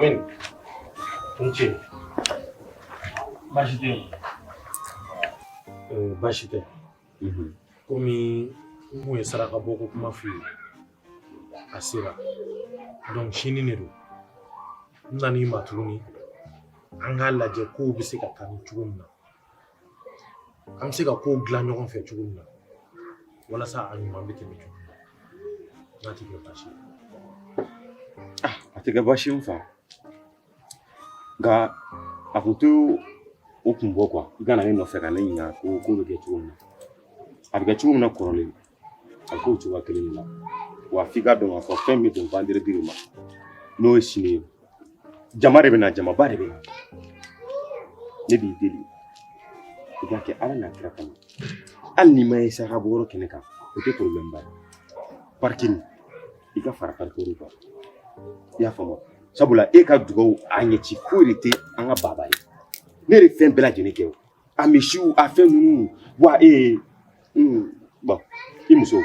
Lamini, i ni ce. Baasi tɛ yen. Baasi tɛ. Komi n kun ye saraka bɔ ko kuma f'i ye, a sera. Donc sini de don. N nan'i ma tuguni, an k'a lajɛ kow bɛ se ka taa ni cogo min na. An bɛ se ka kow dilan ɲɔgɔn fɛ cogo min na, walasa a ɲuman bɛ tɛmɛ cogo min na. N'a tɛ kɛ baasi ye. A tɛ kɛ baasi ye n fa. Nka a kun tɛ o kun bɔ quoi, i ka na ne nɔfɛ ka ne ɲininka ko ko bɛ kɛ cogo min na. A bɛ kɛ cogo min na kɔrɔlen, a bɛ k'o cogoya kelen de la. Wa f'i ka dɔn k'a fɔ fɛn min bɛ bɛn vendredi de ma, n'o ye sini ye, jama de bɛ na, jamaba de bɛ na. Ne b'i deli, i ka kɛ Ala n'a kira kama. Hali n'i ma ye saraka bɔyɔrɔ kɛnɛ kan, o tɛ problème ba ye. Parking, i ka fara parking kan, i y'a faamu? Sabula e ka dugawu a ɲɛci foyi de tɛ an ka baba ye. Ne de fɛn bɛɛ lajɛlen kɛ, o a misiw, a fɛn ninnu wa e ye. Bon, i muso,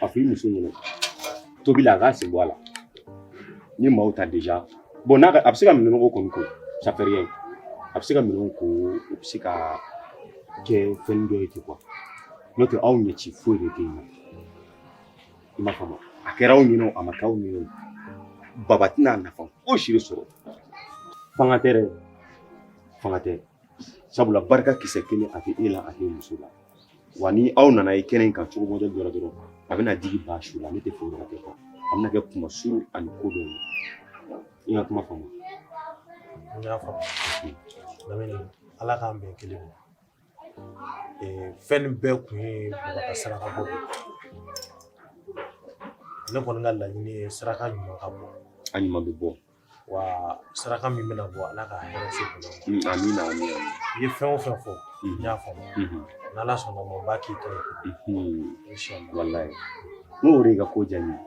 a fɔ i muso ɲɛna tobili a k'a sen bɔ a la. Ni maaw ta déjà, bon, n'a a bɛ se ka minɛnɔgɔ kɔni ko, ça fait rien. A bɛ se ka minɛnw ko, o bɛ se ka kɛ fɛn dɔ ye ten quoi. N'o tɛ, aw ɲɛci foyi de tɛ yen nɔ, i m'a faamu? A kɛra aw ɲɛna o, a ma kɛ aw ɲɛna o, baba tɛna nafa fosi de sɔrɔ. Fanga tɛ dɛ, fanga tɛ. Sabula barika kisɛ kelen a tɛ e la, a tɛ muso la. Wa ni aw nana ye kɛnɛ in kan cogo modèle dɔ la dɔrɔn, a bɛna digi ba su la. Ne tɛ fɛ o de ka kɛ quoi. A bɛna kɛ kuma suru ani ko dɔw ye. I ka kuma faamu? N y'a faamu. Lamini, Ala k'an bɛn kelen ma. Fɛn nin bɛɛ kun ye baba ka saraka bɔ de ye. Ne kɔni ka laɲini ye saraka ɲuman ka bɔ. A ɲuman bɛ bɔ. Wa saraka min bɛna bɔ, Ala ka hɛrɛ se bolo ma. Amina, amina. I ye fɛn o fɛn fɔ, n y'a faamu. N'Ala sɔnna ma, n b'a k'i ta ye. Inshallah. Wallahi. N'o de y'i ka ko diya n ye.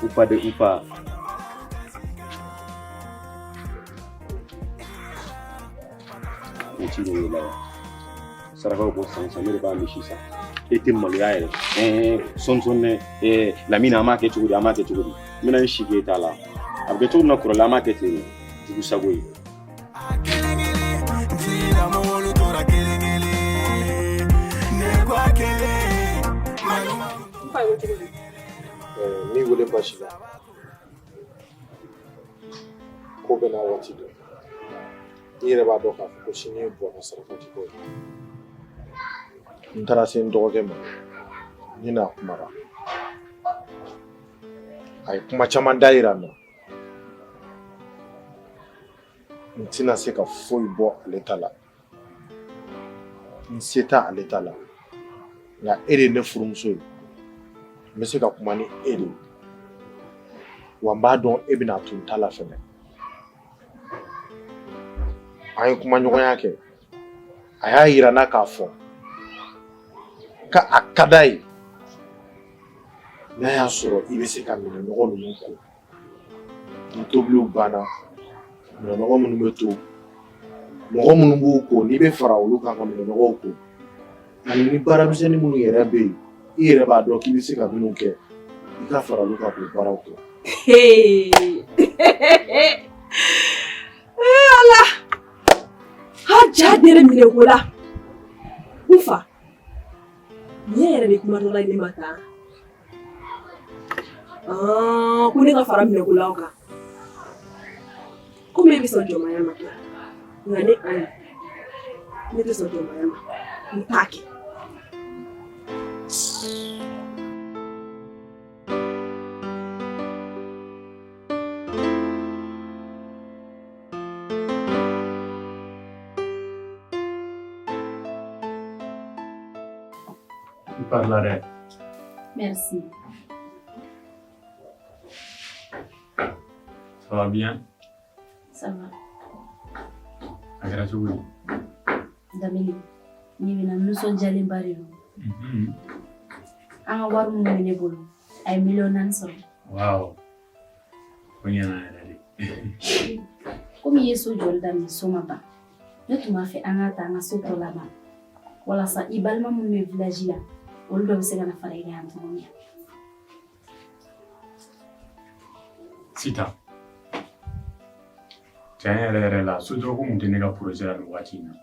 Ufa de ufa. Ne ci de y'o la wa. Sarakaw bɔ san san, ne de b'a misi san. E tɛ maloya yɛrɛ. Sɔn sɔn dɛ. Lamini, an b'a kɛ cogo di? An b'a kɛ cogo di? N bɛna n si k'e ta la. A bɛ kɛ cogo min na kɔrɔlen, an b'a kɛ ten de. Jugu sago ye. N b'i wele baasi la. Ko bɛɛ n'a waati don. I yɛrɛ b'a dɔn k'a fɔ ko sini ye Buwa ka saraka bɔ ye. N taara se n dɔgɔkɛ ma, ne n'a kumara. A ye kuma caman da yira n na. N tɛna se ka foyi bɔ ale ta la. N se tɛ ale ta la. Nka e de ye ne furumuso ye. N bɛ se ka kuma ni e de ye. Wa n b'a dɔn e bɛna to n ta la fɛnɛ. An ye kumaɲɔgɔnya kɛ. A y'a yira n na k'a fɔ ka a ka d'a ye n'a y'a sɔrɔ i bɛ se ka minɛnɔgɔ ninnu ko. Ni tobiliw banna, minɛnɔgɔ minnu bɛ to, mɔgɔ minnu b'u ko, n'i bɛ fara olu kan ka minɛnɔgɔw ko, ani ni baaramisɛnnin minnu yɛrɛ bɛ yen, i yɛrɛ b'a dɔn k'i bɛ se ka minnu kɛ, i ka fara olu kan k'o baaraw kɛ. Ala ha ja dere minɛ ko la n fa nin yɛrɛ de kuma dɔ la ne ma tan ko ne ka fara minɛkolaw kan komi e bɛ sɔn jɔnmaya ma kɛ nka ne ayi ne tɛ sɔn jɔnmaya ma n t'a kɛ. I parila dɛ. Merci. Ça va bien? Ça va. A kɛra cogo di? Damini, ni bɛna nisɔndiyalenba de don. An ka wari minnu bɛ ne bolo, a ye miliyɔn 4 sɔrɔ. Wow. O ɲɛna yɛrɛ de. Komi i ye so jɔli daminɛ, so ma ban. Ne tun b'a fɛ an k'a ta an ka so tɔ laban. Walasa i balima minnu bɛ village la, olu dɔ bɛ se ka na fara i kan yan cogo min na. Sitan tiɲɛ yɛrɛ yɛrɛ la sojɔko kun tɛ ne ka projet la nin waati in na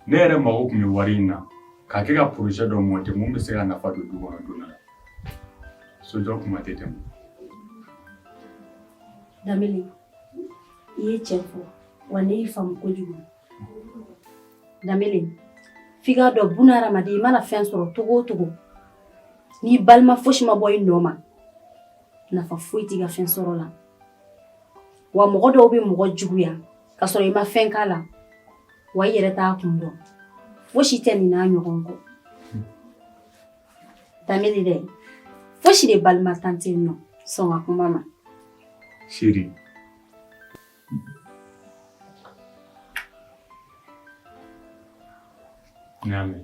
ne yɛrɛ mago tun bɛ wari in na k'a kɛ ka projet dɔ monter mun bɛ se ka nafa don du kɔnɔ don dɔ la sojɔ kuma tɛ tɛmɛ. Danbele i ye tiɲɛ fɔ wa ne y'i faamu kojugu Danbele f'i k'a dɔn buna hadamaden i mana fɛn sɔrɔ cogo o cogo n'i balima fosi ma bɔ i nɔ ma nafa foyi t'i ka fɛn sɔrɔ la wa mɔgɔ dɔw bɛ mɔgɔ juguya ka sɔrɔ i ma fɛn k'a la wa i yɛrɛ t'a kun dɔn fosi tɛ nin n'a ɲɔgɔn kɔ Danbele dɛ fosi de balima tan tɛ yen nɔ sɔn ka kuma ma Chérie n y'a mɛn.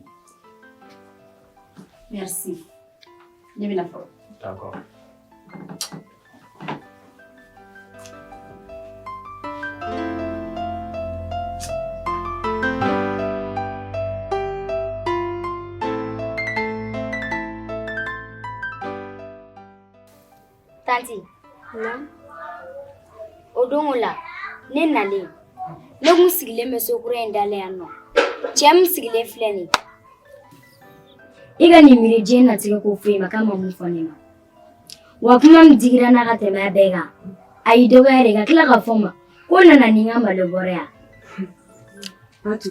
Merci. Ne bɛna fɔ. D'accord. Tanti. Naamu. O don o la ne nalen ne kun sigilen bɛ so kura in da la yan nɔ cɛ min sigilen filɛ nin ye i ka nin miiri diɲɛ natigɛ ko foyi ma k'a ma mun fɔ ne ma wa kuma min digira n na ka tɛmɛ a bɛɛ kan a y'i dɔgɔya de ka tila k'a fɔ n ma ko n nana ni n ka malo bɔrɛ ya Fatu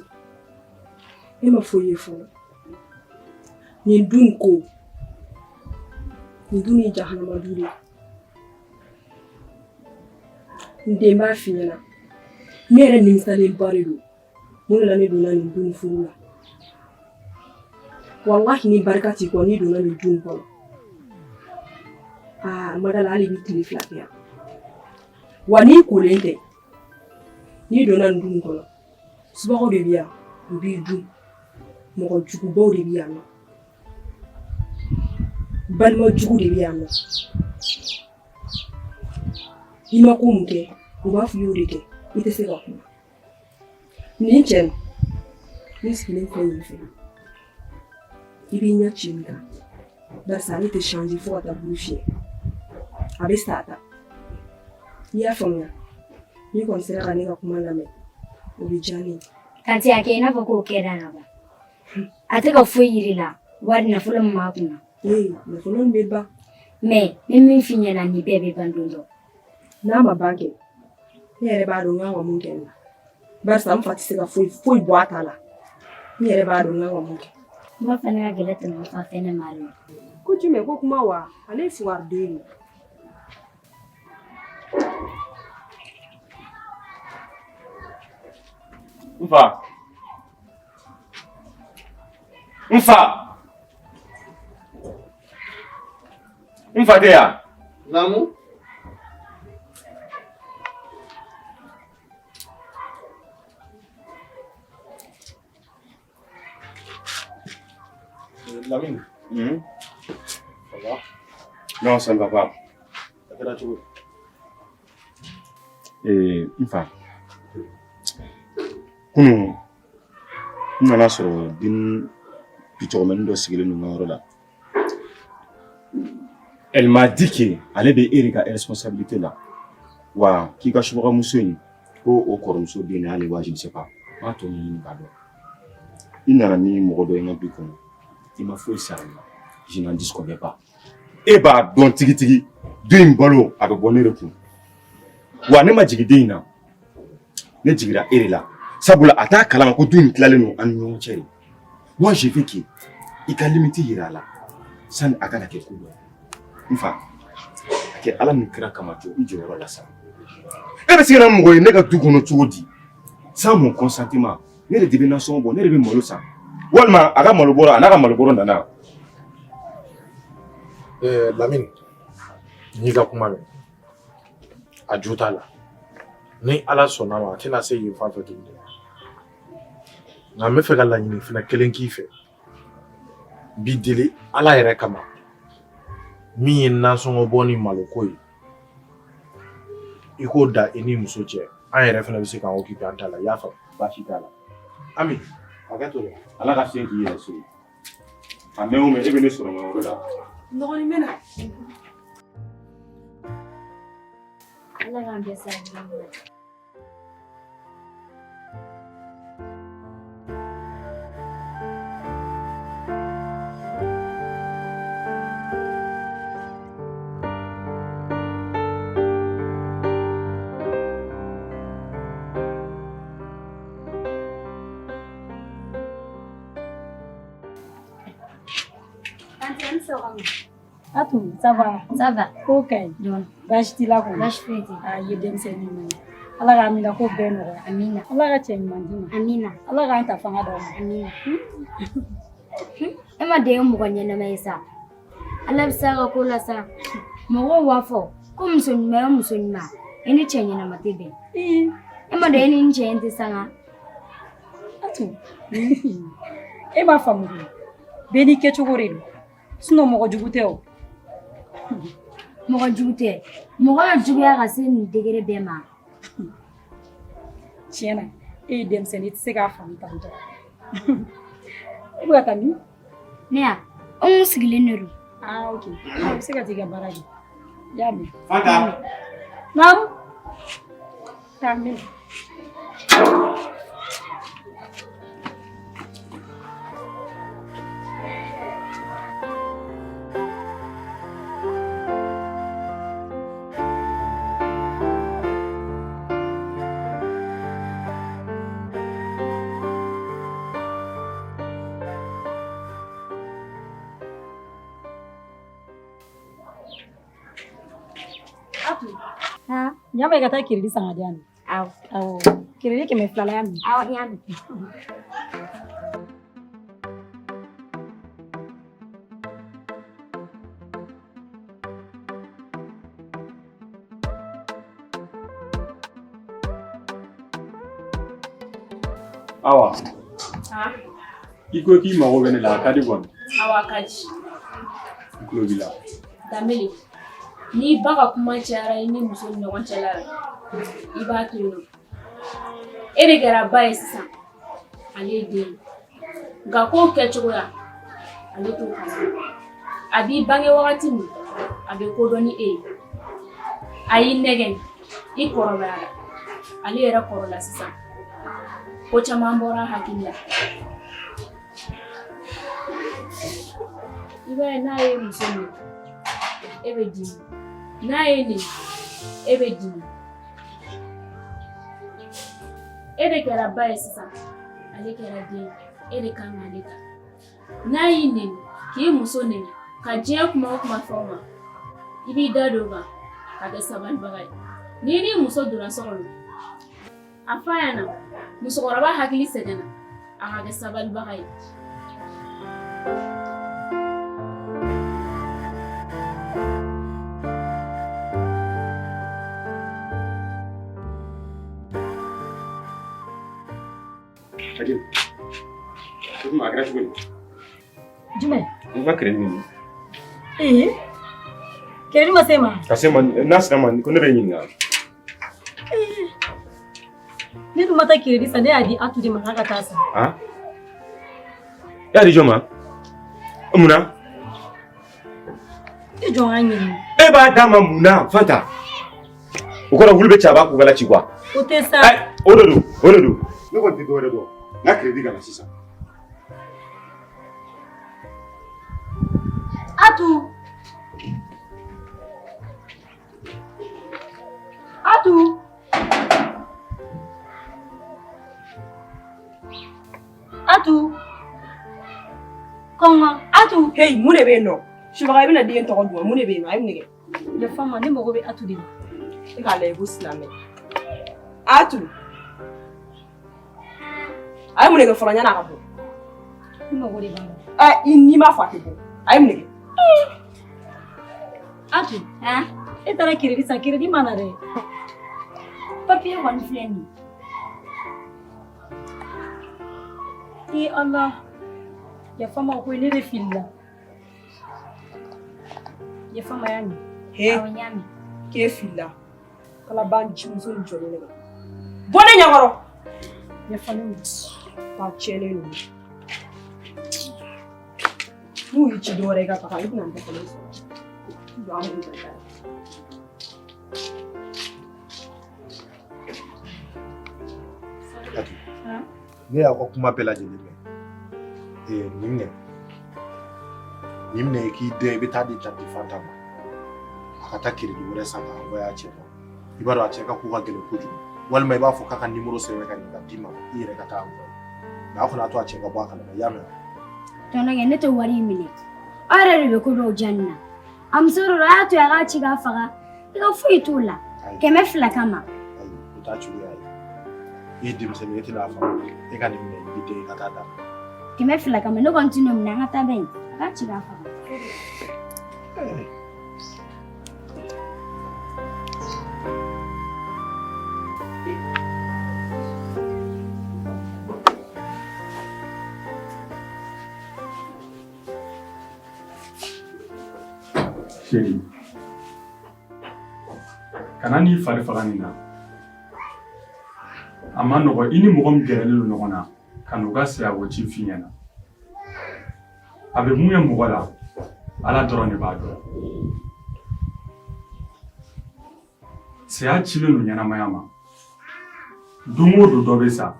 ne ma foyi ye fɔlɔ nin du in ko nin du nin jahanama du de ye n den b'a f'i ɲɛna ne yɛrɛ nimisalenba de don mun de la ne donna nin du in furu la walahi ni barika t'i kɔ n'i donna nin du in kɔnɔ aa n ma d'a la hali i bɛ tile fila kɛ yan wa n'i kolen tɛ n'i donna nin du in kɔnɔ subagaw de bɛ yan u b'i dun mɔgɔ jugubaw de bɛ yan nɔ balima jugu de bɛ yan nɔ i ma ko mun kɛ u b'a fɔ i y'o de kɛ i tɛ se ka kuma nin cɛ nin min sigilen filɛ nin fɛ i b'i ɲɛ ci nin kan barisa ale tɛ changer fo ka taa buru fiyɛ a bɛ sa ta i y'a faamuya n'i kɔni sera ka ne ka kuma lamɛn o bɛ diya ne ye. Tanti a kɛ i n'a fɔ k'o kɛra ka ban a tɛ ka foyi yir'i la wari nafolo min b'a kunna. Ee nafolo in bɛ ban. Mais n bɛ min f'i ɲɛna nin bɛɛ bɛ ban don dɔ. N'a ma ban kɛ ne yɛrɛ b'a dɔn n kan ka mun kɛ nin na barisa n fa tɛ se ka foyi foyi bɔ a ta la n yɛrɛ b'a dɔn n kan ka mun kɛ. Kuma fana ka gɛlɛn tɛmɛ n fa fɛnɛ ma de. Ko jumɛn ko kuma wa ale ye fugariden ye. N fa. N fa. N fa tɛ yan. Naamu. Lamine. Ça va? Non, ça ne va pas. A kɛra cogo di? Ee, n fa. Kunun n nana sɔrɔ den bitɔgɔmɛnin dɔ sigilen don n ka yɔrɔ la. Elle m'a dit que ale bɛ e de ka responsabilité la. Wa k'i ka subagamuso in ko o kɔrɔmuso den y'ale wa je ne sais pas. N b'a tɔ ɲɛɲini k'a dɔn. I nana ni mɔgɔ dɔ ye n ka du kɔnɔ. I ma foyi sara n na. Je n'en disconviens pas. E b'a dɔn tigitigi du in balo a bɛ bɔ ne de kun. Wa ne ma jigin den in na. Ne jiginra e de la. Sabula a t'a kalama ko du in tilalen don an ni ɲɔgɔn cɛ de. Moi je veux que i ka limite yira a la sani a kana kɛ ko dɔ ye. N fa, a kɛ Ala ni kira kama jɔ i jɔyɔrɔ la sa. E bɛ se ka na mɔgɔ ye ne ka du kɔnɔ cogo di? Sans mon consentement, ne de bɛ nasɔngɔ bɔ, ne de bɛ malo san. Walima a ka malo bɔrɔ a n'a ka malo bɔrɔ nana. Lamine, n y'i ka kuma mɛn. A jo t'a la. Ni Ala sɔnna ma a tɛna se yen fan fɛ tuguni. Nka n bɛ fɛ ka laɲini fana kelen k'i fɛ. N b'i deli Ala yɛrɛ kama. Min ye nasɔngɔ bɔ ni maloko ye, i k'o da i ni muso cɛ. An yɛrɛ fana bɛ se k'an occuper an ta la. I y'a faamu? Baasi t'a la. Ami, hakɛ to dɛ. Ala ka fiɲɛ k'i yɛrɛ so ye. A mɛn o mɛn e bɛ ne sɔrɔ n ka yɔrɔ la. N dɔgɔnin bɛ na. Ala k'an bɛɛ sababu ɲuman ye. Tante, i ni sɔgɔma. Atu, ça va? Ça va. Ko ka ɲi. Dɔɔni. Baasi t'i la kɔni. Baasi foyi tɛ. A ye denmisɛnnin ɲuman ye. Ala k'a minɛ ko bɛɛ nɔgɔya. Amina. Ala ka cɛ ɲuman d'i ma. Amina. Ala k'an ta fanga d'aw ma. Amina. E ma den mɔgɔ ɲɛnama ye sa. Ala bɛ s'a ka ko la sa. Mɔgɔw b'a fɔ ko muso ɲuman ye muso ɲuman. I ni cɛ ɲɛnama tɛ bɛn. E ma dɔn e ni n cɛ in tɛ sanga. Atu, e m'a faamu koyi. Bɛɛ n'i kɛcogo de don. Sinon mɔgɔ jugu tɛ o. Mɔgɔ jugu tɛ. Mɔgɔ bɛ juguya ka se nin degré bɛɛ ma. Tiɲɛ na, e ye denmisɛnnin i tɛ se k'a faamu tantɔ. E bɛ ka taa min? Ne ya, n kun sigilen de don. Ah, ok. I bɛ se ka t'i ka baara kɛ. I y'a mɛn. Fanta. Naamu. Taa n bɛ na. Atu. Ha? Ɲama i ka taa kirili san ka di yan. Awɔ. Awɔ. Kirili 200 la y'a minɛ. Awɔ, n y'a mɛn. Awa. I ko k'i mago bɛ ne la, a ka di kɔni. Awa, a ka di. N tulo b'i la. Danbele, n'i ba ka kuma cayara i ni muso ni ɲɔgɔn cɛla la, i b'a to yen nɔ. E de kɛra ba ye sisan, ale ye den ye. Nka kow kɛcogoya, ale t'o kalama. A b'i bange wagati min, a bɛ ko dɔn ni e ye. A y'i nɛgɛn, i kɔrɔbayara. Ale yɛrɛ kɔrɔla sisan. Ko caman bɔra a hakili la. I b'a ye n'a ye muso min, e bɛ dimi. N'a ye nin, e bɛ dimi. E de kɛra ba ye sisan, ale kɛra den ye. E de kan k'ale ta. N'a y'i neni, k'i muso neni, ka diɲɛ kuma o kuma fɔ o ma, i b'i da don o kan ka kɛ sabalibaga ye. N'i ni muso donna so kɔnɔ, a f'a ɲɛna musokɔrɔba hakili sɛgɛnna, a ka kɛ sabalibaga ye. Hakim, o tuma a kɛra cogo di? Jumɛn? N ka crédit nin. Ee, crédit ma se ma? Ka se ma, n'a sera ma, ko ne bɛ ɲininka. Ne dun ma taa crédit san, ne y'a di Atu de ma k'a ka taa san. Han? I y'a di jɔn ma? Mun na? I jɔ n k'a ɲininka. E b'a d'a ma mun na, Fanta? O kɔrɔ wulu bɛ ci a b'a kukala ci quoi. O tɛ sa. O de don, o de don. Ne kɔni tɛ dɔwɛrɛ dɔn. N ka crédit ka na sisan. Atu. Atu. Atu. Kɔngɔ. Atu. Hey, mun de bɛ yen nɔ? Subaga i bɛna den tɔgɔ dun wa? Mun de bɛ yen nɔ? A ye mun de kɛ? Yafa n ma, ne mago bɛ Atu de la. E k'a lajɛ ko silamɛ. Atu. A ye mun de kɛ fɔlɔ yan'a ka bɔ? Ne mago de b'a la. Ɛ, i n'i m'a fɔ a tɛ bɔ. A ye mun de kɛ? Atu. Han? E taara crédit san, crédit ma na dɛ. Papiye kɔni filɛ nin ye. Ee Ala. Yafa n ma koyi, ne de filila. Yafa n ma, y'a mɛn. He. Awɔ, n y'a mɛn. K'e filila. Kalaban cimuso ni jɔlen ne kan. Bɔ ne ɲɛkɔrɔ. Yafa ne ma. Ba tiɲɛnen ninnu. N'u y'i ci dɔwɛrɛ i ka taga, i bɛna n dafalen sɔrɔ. Don an b'u ka taa. Ne y'aw ka kuma bɛɛ lajɛlen mɛn. Ee, nin minɛ. Nin minɛ i k'i den i bɛ taa di tanti Fanta ma. A ka taa crédit wɛrɛ san k'a envoyer a cɛ ma. I b'a dɔn a cɛ ka ko ka gɛlɛn kojugu. Walima i b'a fɔ k'a ka numéro sɛbɛn ka ɲɛ ka d'i ma i yɛrɛ ka taa envoyer. Mais a kana to a cɛ ka bɔ a kalama i y'a mɛn? Tɔntɔnkɛ ne tɛ wari in minɛ. Aw yɛrɛ de bɛ ko dɔw diya ne na. A muso dɔ a y'a to yen a k'a ci k'a faga. I ka foyi t'o la. 200 kama. Ayi, o t'a cogoya ye. I ye denmisɛnnin ye, e tɛna a faamu. E ka nin minɛ i b'i den i ka taa d'a ma. 200 kama ne kɔni tɛn'o minɛ an ka taa bɛ yen. A k'a ci k'a faga. Chérie, kana n'i fari faga nin na. A ma nɔgɔ i ni mɔgɔ min gɛrɛlen don ɲɔgɔn na ka n'u ka sayako ci f'i ɲɛna. A bɛ mun kɛ mɔgɔ la, Ala dɔrɔn de b'a dɔn. Saya cilen don ɲɛnamaya ma. Don o don dɔ bɛ sa.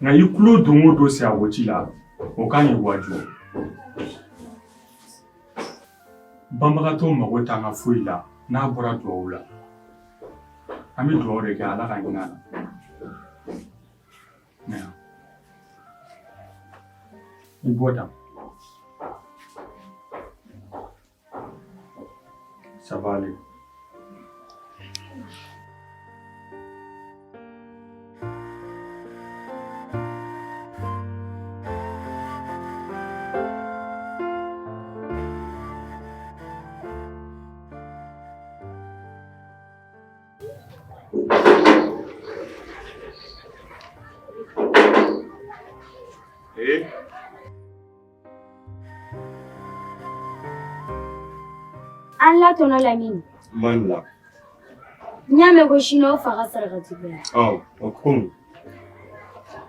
Nka i tulo don o don sayako ci la, o kan k'i waaju. Banbagatɔ mago t'an ka foyi la n'a bɔra dugawu la. An bɛ dugawu de kɛ Ala ka hinɛ a la. Na yan. I bɔ tan. Ça va aller. Ee An la tɔnɔ Lamini. Man la. N y'a mɛn ko sini aw fa ka sarakati bɔ yan. Ɔ, o ko mun?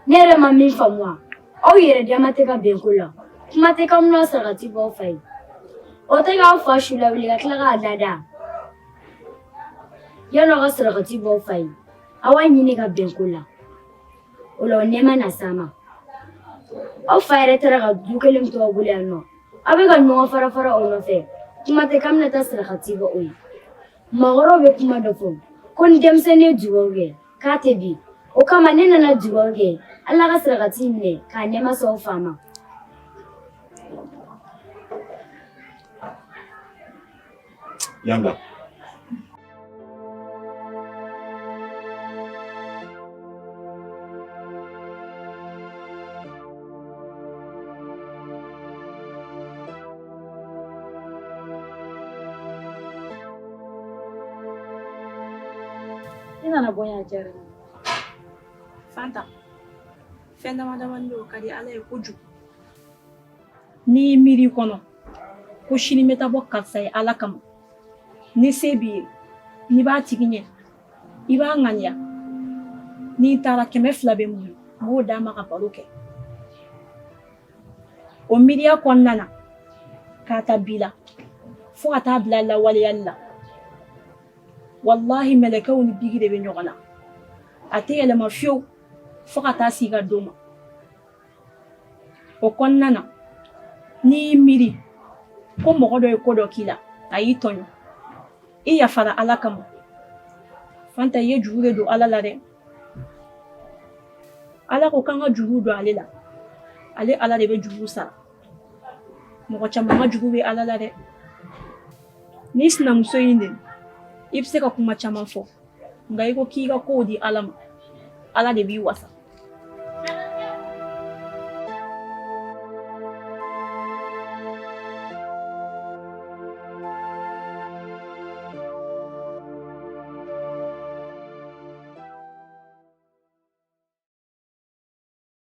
Ne yɛrɛ ma min faamu wa aw yɛrɛ dama tɛ ka bɛn ko la kuma tɛ k'aw bɛna sarakati bɔ aw fa ye o tɛ k'aw fa su lawuli ka tila k'a lada yanni aw ka sarakati bɔ aw fa ye aw b'a ɲini ka bɛn ko la o la o nɛɛma na s'a ma aw fa yɛrɛ taara ka du kelen min to aw bolo yan nɔ aw bɛ ka ɲɔgɔn fara fara o nɔfɛ kuma tɛ k'an bɛna taa sarakati bɔ o ye maakɔrɔw bɛ kuma dɔ fɔ ko ni denmisɛnnin ye dugawu kɛ k'a tɛ bin o kama ne nana dugawu kɛ ala ka sarakati minɛ k'a nɛɛma s'aw fa ma. Yanga. I nana bɔ yan a diyara n ye. Fanta, fɛn dama damani bɛ yen o ka di Ala ye kojugu. N'i y'i miiri i kɔnɔ ko sini n bɛ taa bɔ karisa ye Ala kama ni se b'i ye n'i b'a tigi ɲɛ i b'a ŋaniya n'i taara 200 bɛ n bolo n b'o d'a ma ka baro kɛ o miiriya kɔnɔna na k'a ta bi la fo ka taa bila lawaleyali la walahi mɛlɛkɛw ni bigi de bɛ ɲɔgɔn na a tɛ yɛlɛma fiyewu fo ka taa s'i ka don ma o kɔnɔna na n'i y'i miiri ko mɔgɔ dɔ ye ko dɔ k'i la a y'i tɔɲɔ i yafara ala kama fanta i ye juru de don ala la dɛ ala ko k'an ka juru don ale la ale ala de bɛ juru sara mɔgɔ caman ka juru bɛ ala la dɛ n'i sinamuso y'i neni i bɛ se ka kuma caman fɔ nka i ko k'i ka kow di ala ma ala de b'i wasa